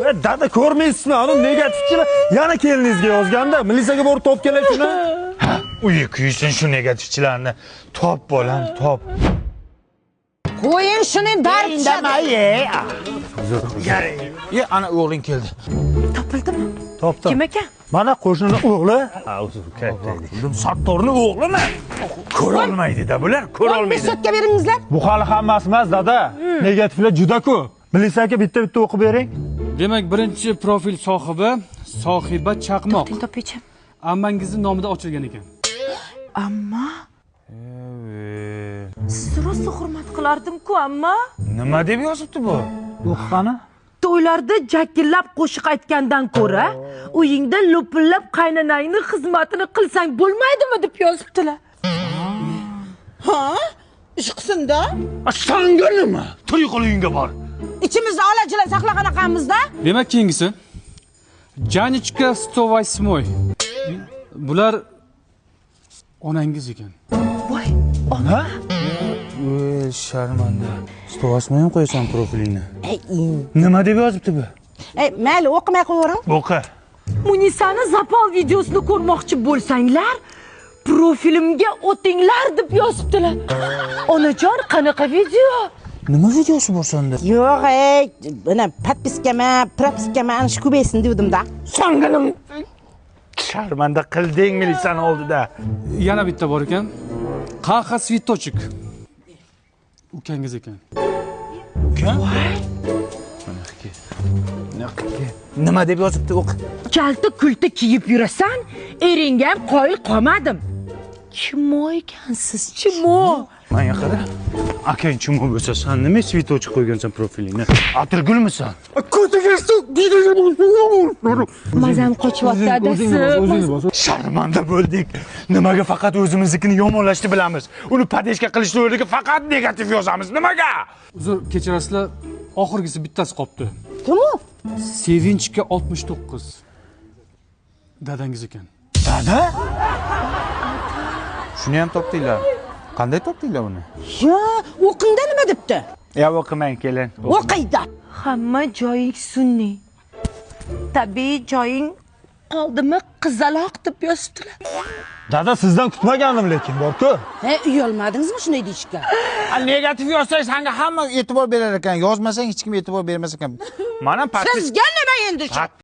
Dada ko'rmaysizmi? Ana negativchilar yana keliningizga yozganda, milisaga borib top kelar shuni. Ha, uyi kuysin shu negativchilarni. Top bolam, top. Qo'ying shuni darb Indamay. Ye, ana o'g'ling keldi. Topildimi? Topdim. Kim ekan? Mana qo'shnining o'g'li. Ha, uzr, katta. Sattorning o'g'limi? Ko'rolmaydi-da bular, ko'rolmaydi. 15 sotka beringizlar. Bu hali hammasi emas, dada. Negativlar juda ko'p. Milisa aka bitta-bitta o'qib bering. Demak, birinchi profil sohibi Sohiba Chaqmoq. To'xting, topaychi. Ammangizning nomida ochilgan ekan. Amma? Sizni rosa hurmat qilardim-ku, amma. Nima deb yozibdi bu? O'qi qani. To'ylarda jakillab qo'shiq aytgandan ko'ra, uyingda lo'pillab qaynonangni xizmatini qilsang bo'lmaydimi deb yozibdilar. Ha? Ish qilsin-da. Sanga nima? Tur yiqil uyingga bor. Ichimizda olajilar saqlagan ekanmizda. Demak, keyingisi Janichka 108. Bular onangiz ekan. Voy, Ona? Ey, sharmanda. 108 ham qo'yasan profilingni. Nima deb yozibdi bu? Ey, mayli, o'qimay qo'yavering. O'qi. Munisani zapal videosini ko'rmoqchi bo'lsanglar, profilimga o'tinglar deb yozibdilar. Onajon, qanaqa video? Nima videosi bor senda? Yo'q, ey, mana подписка ma, propiska ma, ana shu ko'paysin degandim-da. Sanga nima? Sharmanda qilding milisani oldida. Yana bitta bor ekan. Qaha Svitochik. Ukangiz ekan. Nima deb yozibdi, o'qi. Kalta kulta kiyib yurasan, eringga ham qoyil qolmadim. Chimo ekansiz, chimo. Menga qara. Akang chimo bo'lsa, sen nima svitochik qo'ygansan profilingni? Atirgulmisan? Mazam qochyapti adasi. Sharmanda bo'ldik. Nimaga faqat o'zimiznikini yomonlashni bilamiz? Uni поддержка qilishni o'rniga faqat negativ yozamiz. Nimaga? Uzr, kechirasizlar, oxirgisi bittasi qolibdi. Kim u? Sevinchga 69. Dadangiz ekan. Dada? Shuni ham topdinglar. Qanday topdinglar uni? Yo, o'qingda nima debdi? Ya o'qimang kelin. O'qiydi. Hamma joying sun'iy. Tabiiy joying qoldimi qizaloq deb yozibdilar. Dada sizdan kutmagandim lekin, bor-ku. He, uyalmadingizmi shunday deyishga? Negativ yozsang senga hamma e'tibor berar ekan, yozmasang hech kim e'tibor bermas ekan. Mana Sizga nima endi shu?